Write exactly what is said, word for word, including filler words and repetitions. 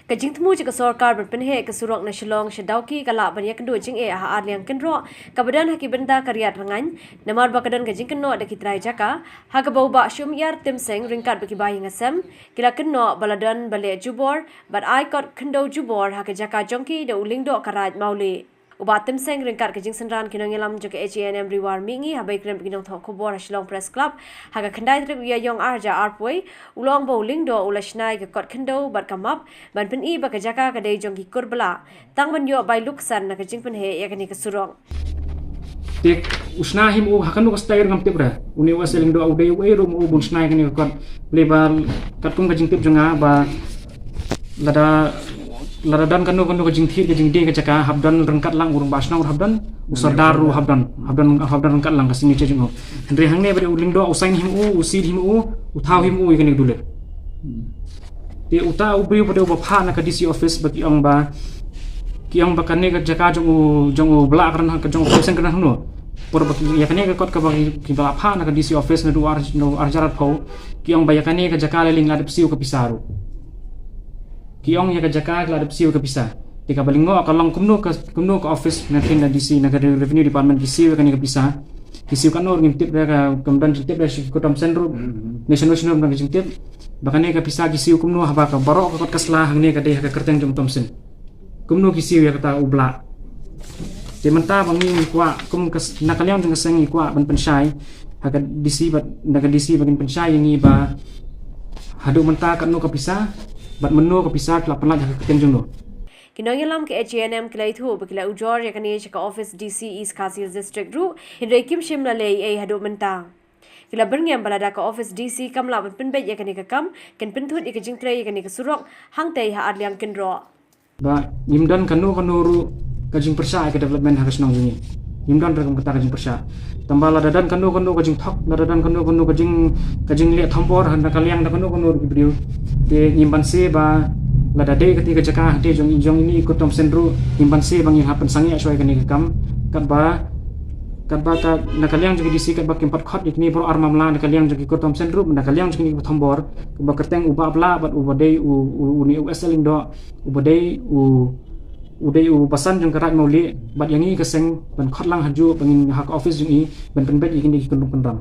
Ka jingthmu jong ka sorkar ban pynheh ka surok na Shillong sha Dawki ka lah ban ïakynduh jingeh ha Arliang Kynroh kaba don ha ki bynta ka Riat Rngaiñ, namar ba ka don ka jingkynnoh da ki trai jaka, ha kaba u Bah Shymïar Tymseng ryngkat bad ki bahaïing hasem ki la kynnoh ba la don ba leh jubor bad ai kot khyndew jubor ha ka jaka jong ki da u Lyngdoh Karaid Mawlieh. U Bah Tymseng ryngkat ka jingsynran ki nongïalam jong ka H A N M Ri War Mihngi haba ïakren bad ki nongthoh khubor ha Shillong Press Club ha ka khyndai tarik u Ïaïong ar hajar arphew wei, u la ong ba u Lyngdoh u la shna ïa ka kot khyndew bad ka map ban pyni ba ka jaka ka dei jong ki kur blah, tang ban ïoh bai luksan na ka jingpynheh ïa kane ka surok. Te u shna hi ma u ha kano ka style ngam tip re. Une u S L Lyngdoh u dei uei ruh ma u ban shna ïa kane ka kot. Balei ba katkum ka jingtip jong nga ba lada, lada don kano kano ka jingthied ka jingdie ka jaka, hap don ryngkat lang u rangbah shnong ruh hap don, u sordar ruh hap don, hap don, hap don ryngkat lang ka signature jong u. Hynrei hangne ba dei u Lyngdoh u sign hi ma u, u seal hi ma u, u thaw hi ma u ïa kane ka dulir. Te uta u briew ba dei uba phah na ka D C office ba ki ong ba, ki ong ba kane ka jaka jong u, jong u Blah ka don ha, jong u Tymseng ka don hangno. Por ba ki, ïa kane ka kot kaba ki, ki ba la phah na ka D C office naduh ar, naduh ar hajar arphew, ki ong ba ïa kane ka jaka lei lei ngi la dep siew ka pisa ruh. Ki ong ïa ka jaka ki la dep siew ka pisa. Te kaba lyngngoh ka long kumno ka, kumno ka office na kin na D C, na ka Revenue Department ki siew ïa kane ka pisa. Ki siew katno ruh ngim tip re, ka, kam don jingtip re sha ki kur Tymseng ruh. Ne shano shano kam don ka jingtip ba kane ka pisa ki siew kumno, haba ka baroh ka kot ka sla hangne ka dei ha ka kyrteng jong u Tymseng. Kumno ki siew ïa kata u Blah. Te mynta ba ngi kwah kum ka s-, na ka liang jong ka seng ngi kwah ban pynshai ha ka D C bad, na ka D C ba kin pynshai ïa ngi ba haduh mynta katno ka pisa bad mynno ka pisa ki la pynlait ha ka kyrteng jong no. Ki nongïalam ka H A N M ki la ïathuh ba ki la ujor ïa kane sha ka office D C East Khasi Hills District ruh, hynrei kim shym la leh ei ei haduh mynta. Ki la byrngem ba lada ka office D C kam lah ban pynbeit ïa kane ka kam, kin pynthut ïa ka jingtrei ïa kane ka surok hangtei ha Arliang Kynroh. Ba ngim don kano kano ruh ka jingpyrshah ïa ka development ha ka shnong jong ngi. Ngim don ruh kum kata ka jingpyrshah. Tangba lada don kano kano ka jingthok, lada don kano kano ka jing, ka jingleh thombor ha na ka liang da kano kano ruh ki briew, te ngim banse ba lada dei kata ka jaka hangtei jong, jong ine i kur Tymseng ruh, ngim banse ba ngi hap pynsangeh shuwa ïa kane ka kam. Katba, katba ka, na ka liang jong ki D C katba kim pat khot ïa kine baroh ar mamla na ka liang jong ki kur Tymseng ruh, na ka liang jong kine ki thombor, kaba kyrteng u Bah Blah bad uba dei u, u, une u S L Lyngdoh, uba dei u, u dei u basan jong ka Raid Mawlieh, bad ïa ngi ka seng ban khot lang hajuh ba ngin ha ka office jong i ban pynbeit ïa kine ki kyndong kynram.